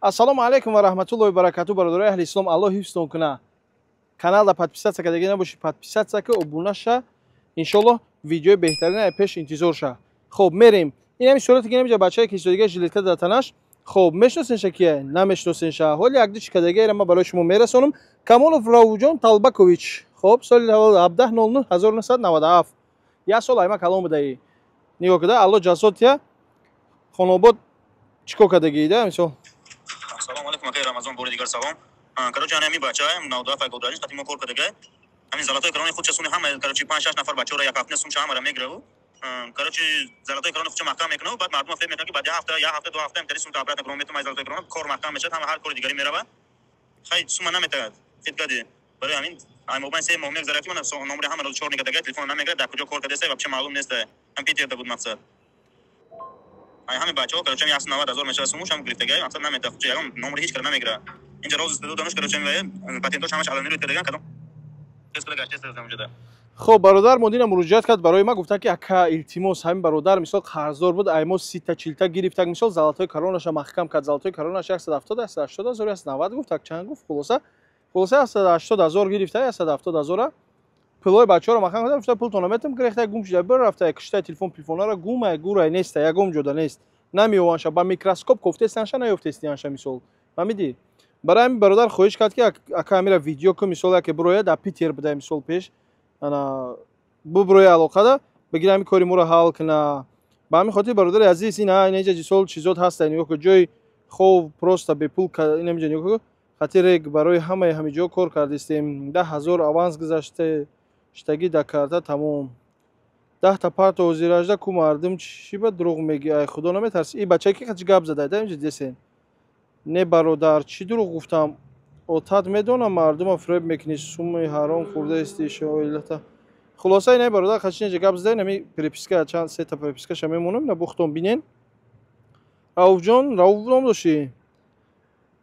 Ассалому алайкум ва раҳматуллоҳи ва баракату, бародарои аҳли ислом, Аллоҳ ҳифзтон куна. Каналда подписаться кардаги набошӣ, подписаться ка, обуна ша. Иншоллоҳ, видеои беҳтарина пеш интизор ша. Хоб, мерем. Ин ҳами сурате ки намиҷа бачае ки истодига, жилетка дар танаш. Хоб, мешиносенша кия? Намешиносенша. Ҳоли якду чи кардагиро ман барои шумо мерасонам. Камолов Рауфҷон Талбакович. Хоб, соли 17 09 1997. Як сол айма калон будаи. Нигоҳ куда, Аллоҳ ҷазо тия. Хонобод чӣ кор кардагида, мисол? Ассалому алайкум, акай Рамазон, бори дигар салом. Короче, ана ҳамин бача 97 ай қати мо кор кардагай. Ҳамин золотой корони худша суми ҳама, короче, панҷ шаш нафар бачаҳоро як ҳафта сумша ҳамаро мегираву. Короче, золотой корони худша маҳкам мекунаву, баъд мардума фиреб мекунад, ки баъд як ҳафта, як ҳафта, 2 ҳафта имтари сумта обратно кунам метум, ай золотой корона кор маҳкам мешавад, ҳама ҳар кори дигаре мерава. Хай, сума наметавад. Фит кади. Барои ҳамин ай мобайн 3 моҳ мегзарад, ки мана номери ҳамаро чор никардагай, телефон намегирад, дар куҷо кор кардааст, вообще маълум нест. Ҳам Питерда буд мақсад. Ай ҳами бачаҳо, короче, 190 000 мешавад сумуш ҳам гирифтагай, мақсад намета, худша ягон номери ҳеҷ кара намегирад. Инҷа роз додануш, короче, патентош ҳамаш аланилуд кардаган, кадом Хоб, бародар Модина муроҷиат кард барои ма, гуфтанд, ки ака, илтимос, ҳамин бародар, мисол, қарздор буд, ай мо сита чилта гирифтак, мисол, золотой коронаша маҳкам кард. Золотой коронаша 170, 180 000, 190 гуфтак, чанд гуфт, хулоса, 180 000 гирифта, 170 000-а пулои бачаҳоро маҳкам кард. Гуфта, пултона метам, гирехта, гум шуда, бирафта, кишта, телефон телефонара гумай, гурай, неста, ягон ҷода нест, намеёванша, ба микроскоп кофтестанша, наёфтестианша, мисол, фаҳмидӣ? Барои ҳамин бародар хоҳиш кард, ки ака, амира видео ку, мисол, яке бироя, дар Питер буда, мисол, пеш ана буброя, алоқада бигира, ҳамин кори моро ҳал куна. Ба ҳамин хотир, бародари азиз, ина инҷа мисол чизот ҳаста, нигоҳ ку, ҷои хов просто бепул. Инамиҷа нигоҳ ку, хатире барои ҳамаи ҳамин ҷо кор кардистем. 10 000 аванс гузашта штагӣ дар карта, тамом. 10-та парто ҳозиражда ку. Мардум чӣ ба дурӯғ мегӯ? Ай Худо наметарси? И бачае ки қачи гап зада да инҷа десен. Не, бародар, чӣ дурӯғ гуфтам? Отат медонам, мардума фиреб мекунӣ, суми ҳаром хӯрдаисти, шоилата. Хулоса, ина бародар қачи инҷа гап зада, инами переписка, чанд сета перепискаша мемонам, ина бухтон бинен. Рауфҷон, Рауф ном дошӣ.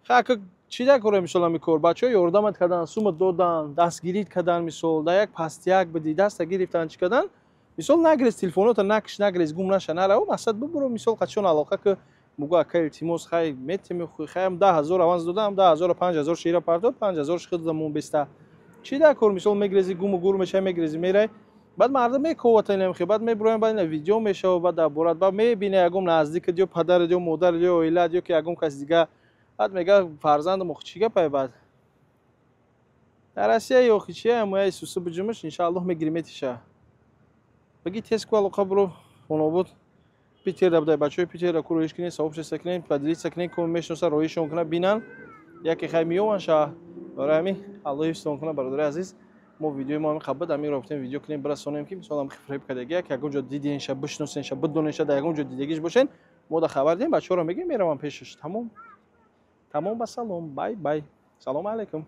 Хака, чӣ дар кора, мисол, ҳами кор? Бачаҳо ёрдамат кардан, сума додан, дастгирит кардан, мисол, дар як пастияк бидӣ, даста гирифтан, чӣ кардан, мисол, нагрез, телефонота накиш, нагрез, гум наша, нарав, мақсад, бубуро, мисол, қачон алоқа ки мугӯ: ака, илтимос, хай метеми, хайам 10 000 аванс додам, 10 000, 5000 шира пардод, 5000 шихидамон беста. Чӣ дар кор, мисол, мегрези, гуму гур мешавӣ, мегрези, мерай, баъд мардум мековата инамхи, баъд мебуроям, баъд ина видео мешава, баъд дар борат, баъд мебина ягон наздикат ё падарат ё модарат ё оилаат ё ки ягон каси дига, баъд мега: фарзандам, охи чӣ гапай? Баъд дар Россия охи чи амоя исуса биҷумаш, иншааллоҳ, мегири, метиша. Баги, тез ку, алоқа буро, хонобод Питерда будай, бачаҳои Питерда ку, роиш кунед, сообщество кунед, поделиться кунед, ку мешиноса, роишон кунад, бинан, яке хай меёванд ша. Барои ҳамин Аллоҳ ҳифзтон кунад, бародари азиз. Мо видеои мо ҳамин қабл ҳамин ро гуфтем, видео кунем, бирасонем, ки мисол ҳам фиреб кардагия, ки ягон ҷо диденша, бишносенша, бидоненша, дар ягон ҷо дидагиш бошен, мо да хабар диҳем, бачаҳоро мегӯем, меравам пешаш. Тамом, тамом, ба салом, бай бай, салому алайкум.